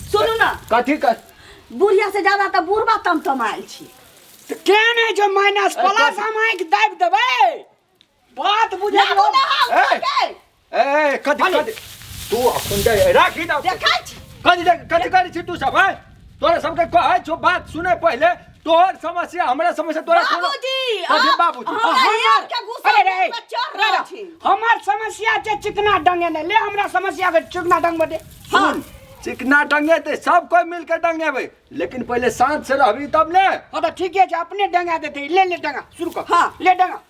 सुनू ना। कथी कर? बुढ़िया से ज्यादा तऽ बुढ़बा तमतमायल छी। तऽ के नहि जो माइनस प्लस हम आँखि दाबि देबै, बात बुझै। लागू ना हाउ। ए! के ए, कथी कथी तू अखन दे राखी दा। देखै छी। कथी देख, कथी करै छी तू सब? हैं, तोरा सबके कहै छौ बात सुने पहिले। तोहर समस्या, हमरा समस्या, तोरा कोनो- बाबूजी। कथी आ, बाबूजी? हमरा हमर यार के गुस्सा अरे रे, मुँह पे चढ़ रहल छी। हमर समस्या छै चिकना डंगे ने ले, हमरा समस्या के चिकना डंग बटे। हाँ। सुन, चिकना डंगेतै, सब कोइ मिलके डंगेबै, लेकिन पहिले शांत से रहबी तब ने। हाँ तऽ ठीके छै, अपने डंगा देतै। ले ले, डंगा शुरू कर। हाँ। ले डंगा।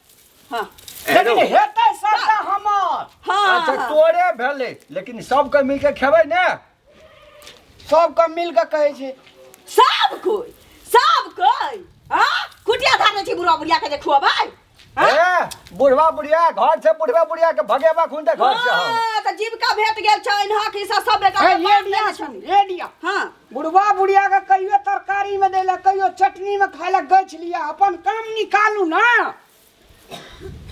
हाँ। लेकिन हेतै सबटा हमर। हाँ। अच्छा, तोरे भेलै, लेकिन सबके मिलके खेबै ने। सबके मिल के कहै छै। सब कोई, सब कोई। हाँ, कुटिया धारने छी बुढ़वा बुढ़िया के जे खुअबै। हाँ? ए बुढ़वा बुढ़िया घर से, बुढ़वा बुढ़िया के भगेबा खुन दे घर से हम। हाँ, तऽ जीविका भेट गेल छै हक ई सब, सब बेटा हे, के ये बाप लिया देने सुन, छथिन। ये लिया। हाँ। बुढ़वा बुढ़िया के कहियो तरकारी में दैला, कहियो चटनी में खाय ला गछि लिया, अपन काम निकालू ना।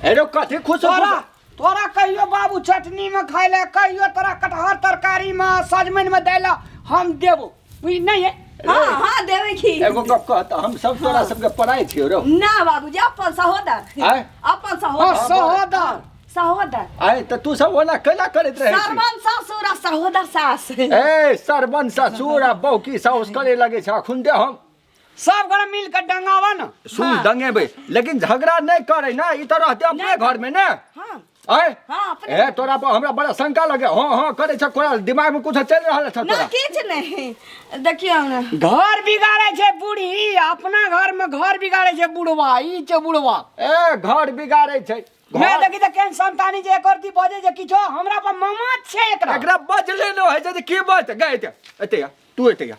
ए रो, कथी खुश हो? तोरा तोरा कहियो बाबू चटनी में खाय ला, कहियो तोरा कटहर तरकारी में सजमनि में दैला, हम देबो ई नहीं है। हाँ हाँ, देबै की। एगो गप कहत, हम सब तोरा सबके पढ़ाई छियो रो। ना बाबूजी, अपन सहोदर। आँय? अपन हाँ, सहोदर। सहोदर। सहोदर। आय तऽ तू सब ओना कैला करैत रहै छी? सरबन ससुर आ सहोदर सास। ए, सरबन ससुर आ बौकी साउस करे लगे छै। अखुन दे हम सब गोरा मिल के डंगावा ना। सुन। हाँ। डंगेबै, लेकिन झगड़ा नहीं करे ना। ई तऽ रहते अपने घर में ने। हाँ। आय। हाँ, अपने। ए, तोरा पर हमरा बड़ा शंका लगे। हाँ हाँ करे छ, कोरा दिमाग में कुछ चल रहल छ ना। तोरा? किछु नहीं, देखियौ ने। घर बिगाड़े छै बूढ़ी, अपना घर में घर बिगाड़े छै बुढ़वा, ई छै बुढ़वा। ए, घर बिगाड़े छै मैं घर- देखी तऽ केहन संतानी जे एकर दी बजे जे किछो हमरा पर ममत छै एकरा। एकरा बजले न होइ छै जे की बजते गए। एते एते आ, तू एते आ।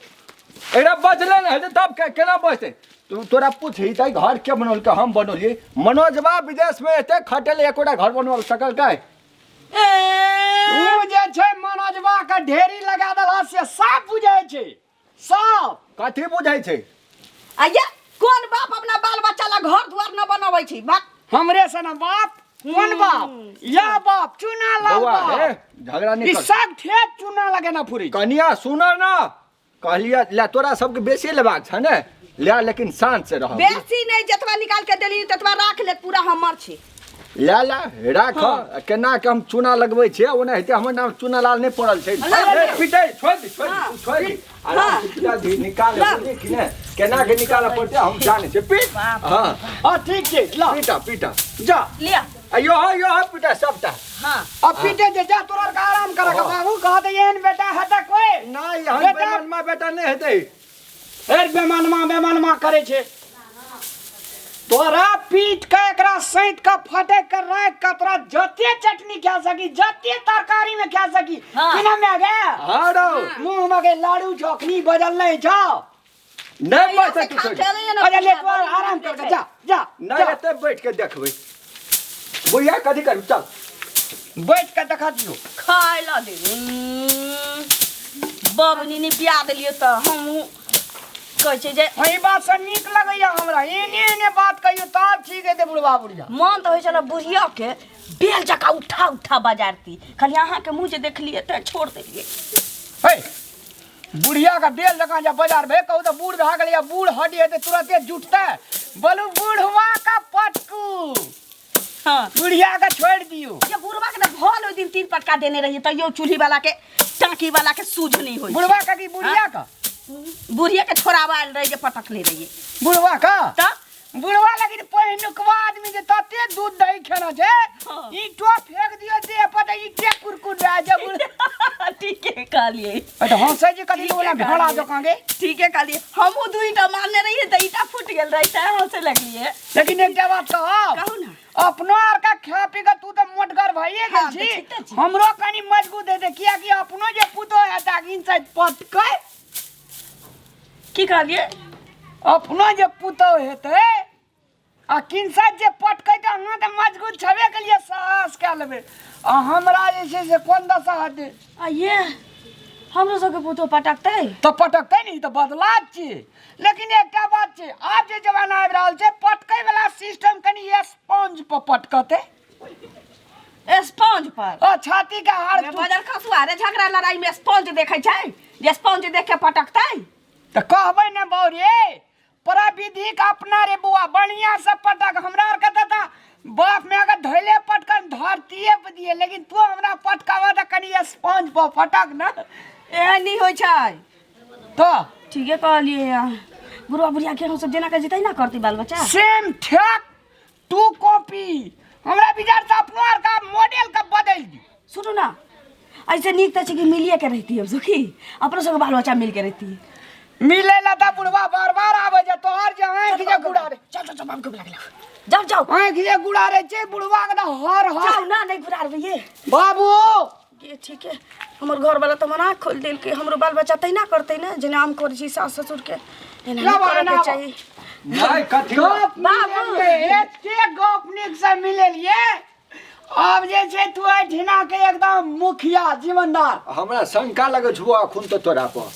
एकरा बजले न होइ छै तब केना बजते? तू तोरा पूछही तऽ घर के बनौलकै? हम बनौलियै। मनोजबा विदेश में एते खटेले, एकोटा घर बनवा सकल कै? ए। तू जे छै मनोजवा के ढेरी लगा देलह से सब बुझै छै सब। कथी बुझै छै? आइया, कोन बाप अपना बाल बच्चा ला घर द्वार न बनबै छै बाप? हमरे सन बाप कोन बाप? या बाप चुना लाल बौआ हे। बाप। झगड़ा ई नहीं कर। सब ठेठ चुना लगे ना फुरी। कनिया, सुन ना, कहलियै ले, तोरा सबके बेसी लेबाक छ ने, ले, लेकिन शांत से रह। बेसी नहीं, जतबा निकाल के देली ततबा राख ले, पूरा हमर छी। ले ले, राख। केना के हम चूना लगबै छियै ओनाहिते हमर नाम चूना लाल नहि पड़ल छै। ले, ले। ए, पिटै छोड़ि दे, छोड़ि दे, हाँ। तू छोड़ि दे, आराम से पिटा दी, निकाल। ला। बुझली कि नहि केना के निकालऽ पड़तै हम जानै छियै। पीट, हाँ। हाँ, ठीक छै, ला। पीटा पीटा। जा। लिया। यो यो, पीटा सबटा। हाँ। अब पीटे जे जा, तोरा के आराम करे के। हाँ। बाबू कहत एहन बेटा हेतै कोई? नहि, हम बेटा- बेमनमा बेटा नहि हेतै। फेर बेमनमा बेमनमा करे छै। तोरा पीट के एकरा सैत के फटक के राख के तोरा जते चटनी खा सकी, जते तरकारी में खा सकी। हाँ। कि ना में गे? हाँ रौ। मुंह में के लाडू झोकनी बजल नहीं छौ। नहि बचतै, तू छोड़ि दे। अच्छा ले, तू आराम कर के जा जा। नहि। जा। एते बैठ के देखबै बुढ़िया कथी करू, चल। बैठ के देखा दियौ। खाय ला दे बबनी ने पिया देलियै तऽ हमहूँ कहै छै जे एहि बात से नीक लगैया हमरा, एने एने बात कहियो तब ठीक हेतै बुढ़वा बुढ़िया। मन तऽ होइ छलै बुढ़िया के बेल जकाँ उठा उठा बजारती, खाली अहाँके मुँह जे देखलियै तऽ छोड़ देलियै। हे, बुढ़िया के बेल जकाँ जे बाजार भे कहू तऽ बूढ़ भए गेलै, बूढ़ हड्डी हेतै तुरते जुटतै। बोलू बुढ़वा का पटकू। हाँ। बुढ़िया के छोड़ि दियौ। ये बुढ़वा के तऽ भल ओहि दिन 3 पटका देने रहियै, तैयो चूल्ही वाला के टाँकी वाला के सूझ नहीं होइ। बुढ़वा का कि बुढ़िया का? बुढ़िया के छोड़ावा आयल रहे जे पटकने रहियै। बुढ़वा का? तऽ बुढ़वा लेकिन पहिनुकवा आदमी जे तते दूध दही खेना छै। हाँ। ईंटो फेंक दियो देह पर तऽ ईंटे कुरकुर भए जाय बुढ़। ठीके कहलियै। तऽ हंसै जे कथी ओना ठीके भेड़ा कहलियै। जकाँ गे। ठीके कहलियै, हमहूँ 2 ईंटा मारने रहियै तऽ ईंटा फूटि गेल रहै तैं हंसे लगलियै। लेकिन एकटा बात कहब? कहू ना। अपनो आर का खा पी के तू तऽ मोटगर भइए गेल हाँ, छी। तऽ ठीके छी। हमरो कनी मजबूत हेतै, कियाकि अपनो जे पुतोह हेतै अगिन से पटकै। की कहलियै? अपनो जे पुतोह हेतै आ किनसा जे पटकै तऽ अहाँ तऽ मजबूत छबे केलियै, साहस कए लेबै, आ हमरा जे छै से कोन दशा हेतै? आ ये हमरो सबके पुतोह पटकतै? तऽ पटकतै ने, ई तऽ बदलाव छियै। लेकिन एकटा बात छै, आब जे जमाना आबि रहल छै पटकै वाला सिस्टम कनि स्पंज पर पटकतै। स्पंज पर? ओ छाती के हार। बजर खसुआ रे, झगड़ा लड़ाई में स्पंज देखै छै? जे स्पंज देख के पटकतै। तऽ कहबै ने बौ रे, प्रविधि के अपना रे बौआ, बढ़िया से पटक। हमरा आर के तऽ बाप में अगर धैले पटकन धरतीये पर दिए, लेकिन तू हमरा पटकावा तऽ कनि स्पंज पर पटक ने। एहन नहि होइ छै। तऽ ठीके कहलियै अहाँ। बुढ़वा बुढ़िया के हमसब जेना कहै छी तहिना करतै बाल बच्चा। सेम ठेक टू कॉपी। हमरा विचार से अपनो आर का मॉडल के बदल दी। सुनू ना, ऐसे नीक तऽ छै कि मिलिए के रहती हम सुखी, अपनो सबके बाल बच्चा मिल के रहती। मिले ला तऽ बुढ़वा बार बार आवे जे तोहर जे आँखि जे गुड़ा रे। चल चल चल, बाप के बुला के लाओ। जाओ जाओ। आँखि जे गुड़ा रे छै बुढ़वा के तऽ हर हर। जाओ ना, नहीं गुड़ा रे ये। बाबू। ये ठीक है, हमर घर वाला तऽ मना खोल देलकै, हमरो बाल बच्चा तहिना करतै ने जेना हम करै छी सास ससुर के, एना नहि लाबा, करऽ के लाबा। चाही। नहि कथी गप बाबू। मिलेलियै, एते गप नीक से मिलेलियै। आब जे छै तू एहिठिना के एकदम मुखिया जीवनदार। हमरा शंका लगै छौ अखुन तऽ तोरा पर।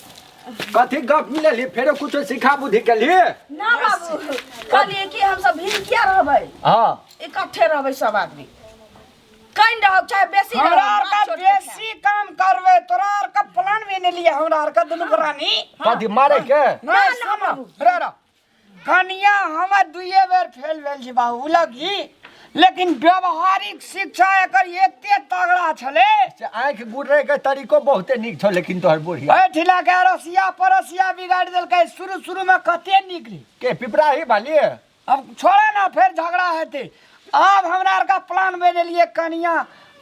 कथी गप मिलली फेरो कुछो सिखा बुद्धि के लिए? ना बाबू, कहलियै कि हम सब भिन्न किया रहबै? हाँ। इकट्ठे रहबै सब आदमी, कनि रहब चाहे बेसी रहब, हमरा आर बात का छोड़ के खायब। बेसी काम करबै, तोरा आर का प्लान भी नहीं लिए हमरा आर का दुनू प्राणी। कथी मारे के? नहीं, ना, सुन, बाबू। रे, रे। कनिया हमर दुइये बेर फेल भेल छै बाबू लगी, लेकिन व्यवहारिक शिक्षा एकर एते तगड़ा छलै। से आँखि गुड़रे के तरीको बहुते नीक छौ, लेकिन तोहर बुढ़िया एहिठिना के अड़ोसिया पड़ोसिया बिगाड़ि देलकै। शुरू शुरू में कते नीक रही। के पिपराही वाली? अब छोड़ा ना, फेर झगड़ा हेतै। आब हमरा आर का प्लान बनेलियै, कनिया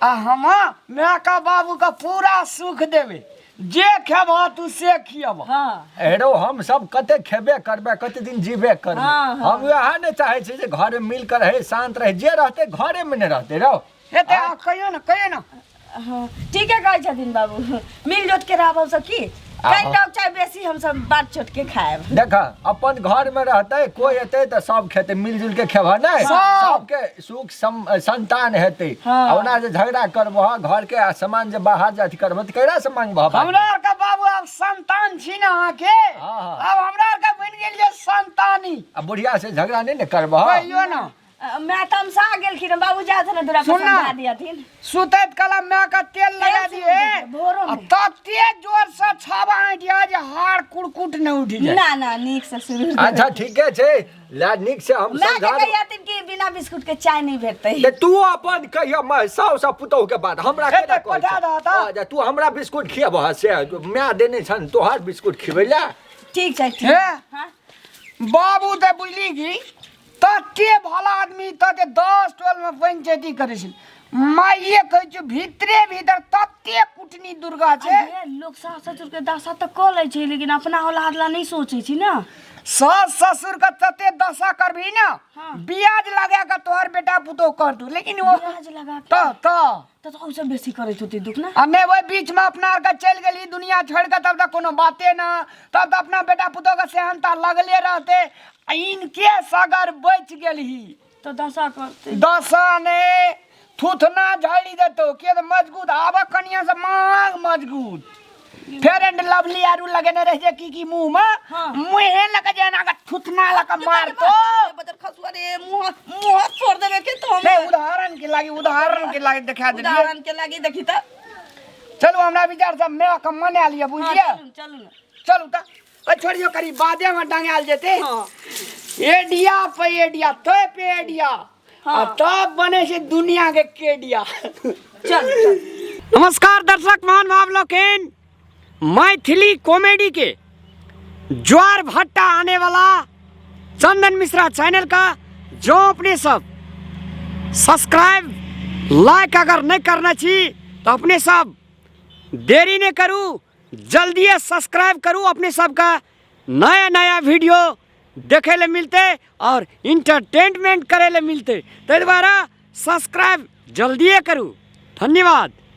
आ हम माय का बाबू का पूरा सुख देबै, जे खेबह तू से खियबह। हाँ। एरो हम सब कते खेबे करबै, कते दिन जीबे करबै। हाँ, हाँ। हम वएह ने चाहै छी जे घर में मिल कर रहे, शांत रहे, जे रहते घरे में ने रहते रहो। हेतै, अहाँ कहियौ ने, कहियौ ने। हाँ, ठीके कहै छथिन बाबू, मिल जुट के रहब हमसब की कनि रहब चाहे बेसी, हमसब बात छोट के खायब। देख, अपन घर में रहते कोई एते तऽ सब खेते, मिलजुल के खेबह ने, सब। सबके सुख संतान हेतै। हाँ। आ ओना जे झगड़ा करबह घर के आ सामान जे बाहर जे अथी करबह तऽ केकरा से मांगबह बाप? हमरा आर के बाबू आब संतान छी ने अहाँके, हाँ, हाँ। आब हमरा आर के बनि गेलियै संतानी। आ बुढ़िया से झगड़ा नहि ने करबह? कहियौ ने। मैं तमसा गेलखिन बाबू, जात ने दुरा पर सुन ना। समझा दियथिन। सुतैत कला माय के तेल लगा तेल से दिए, भोरो में। आ तते जोर से छाबा ऐंठिया जे हाड़ कुड़कुट ने उठि जाय। ना ना, नीक से शुरू। अच्छा ठीके छै, ला नीक से हम मैं के समझा देब। कहियाथिन कि बिना बिस्कुट के चाय नहीं भेटतै। ते तू अपन कहिया मैं साउस आ पुतोह के बात हमरा हे केना तऽ कहै पठा छौ? दह तऽ। आ, जे तू हमरा बिस्कुट खियबह से माय देने छन तोहर बिस्कुट खिबै ला। ठीक छै, ठीक। हे? हाँ? बाबू तऽ बुझली की तते भला आदमी, तते 10 टोल में पंचायती करै छै, माइये कहै छै भीतरे भीतर तते कुटनी दुर्गा छै। अरे, लोग सास ससुर के दशा तऽ कऽ लै छै, लेकिन अपना औलाद ला नहीं सोचै छै ने। सास ससुर के तते दशा करबही ने, हाँ। ब्याज लगा के तोहर बेटा पुतोह कर दू, लेकिन वो ब्याज लगा के? तऽ तऽ तऽ तऽ ओहिसँ बेसी करैत होतै दुख ने। आ नहि ओहि बीच में अपना आर के चलि गेली दुनिया छोड़ि के, तब तऽ कोनो बाते न, तब तऽ अपना बेटा पुतोह के सेहनता लगले रहते। आ इनके सगर बचि गेलही तऽ दशा करतै। दशा ने थुथना झाड़ि देतौ के तऽ मजबूत आब कनिया से मांग मजबूत फेयर एंड लवली आरू लगेने रहे छै की की मुंह में। हाँ। मुँहे लग जे एना के थुथना लग के मारतो। बदर खसुआ रे, मुँह मुँह छोड़ देबे के तो हम। नहीं, उदाहरण के लागी, उदाहरण के लागी देखा देलियै। उदाहरण के लागी देखी तऽ। चलू हमरा विचार से my के मना लिअ, हाँ, बुझलियै? चलू चलू ने। चलू तऽ ओ छोड़ियो, करी बादे में डंगाल जेते। हाँ। एडिया पे एडिया तो पे एडिया। हाँ। आ तब बने छै दुनिया के केडिया। चल चल। नमस्कार दर्शक महानुभाव लोकनि, मैथिली कॉमेडी के ज्वार भट्टा आने वाला चंदन मिश्रा चैनल का जो अपने सब सब्सक्राइब लाइक अगर नहीं करना छी तो अपने सब देरी नहीं करू, जल्दी सब्सक्राइब करू। अपने सबका नया नया वीडियो देखे ले मिलते और इंटरटेनमेंट करे ले मिलते, ताहि द्वारा सब्सक्राइब जल्दिए करू। धन्यवाद।